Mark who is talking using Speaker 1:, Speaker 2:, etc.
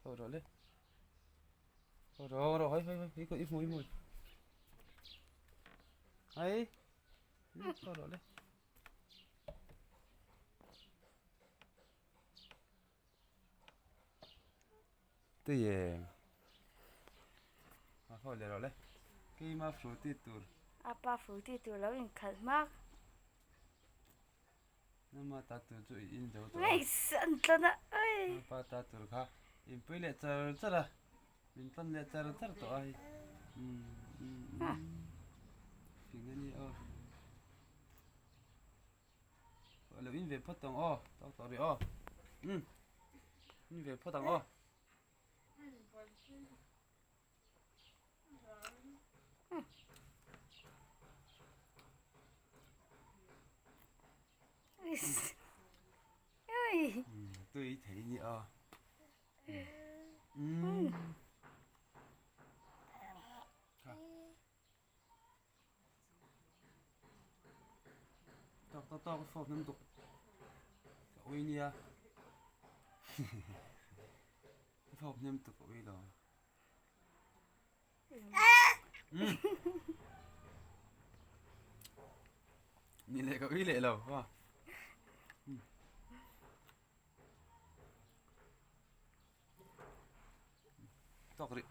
Speaker 1: Ho rawh le. Ho rawh rawh hoi hoi hoi i i hmu i hmu. Hai. Ho rawh le. Tui em. A ho le rawh le. Keima fruity tur.
Speaker 2: Apa fruity tur lo inkhalh hmak.
Speaker 1: Nama ta tur chu i in zo tawh a.
Speaker 2: Ngaihsan an tlawn a oi.
Speaker 1: Apa ta tur kha inpui leh char char a. Min tlawn leh char char tawh a hei. Umm umm fing a ni aw. Lo in ve phawt ang aw. Tawk tawh rih aw. Umm in ve phawt ang aw. Tui thei ni a. Umm. Tawk tawk tawk fawp nam tuk. Ka ui nia. Fawp hnem tuk a ui lo. Ni leh ka ui leh lo wa. Tawk rih.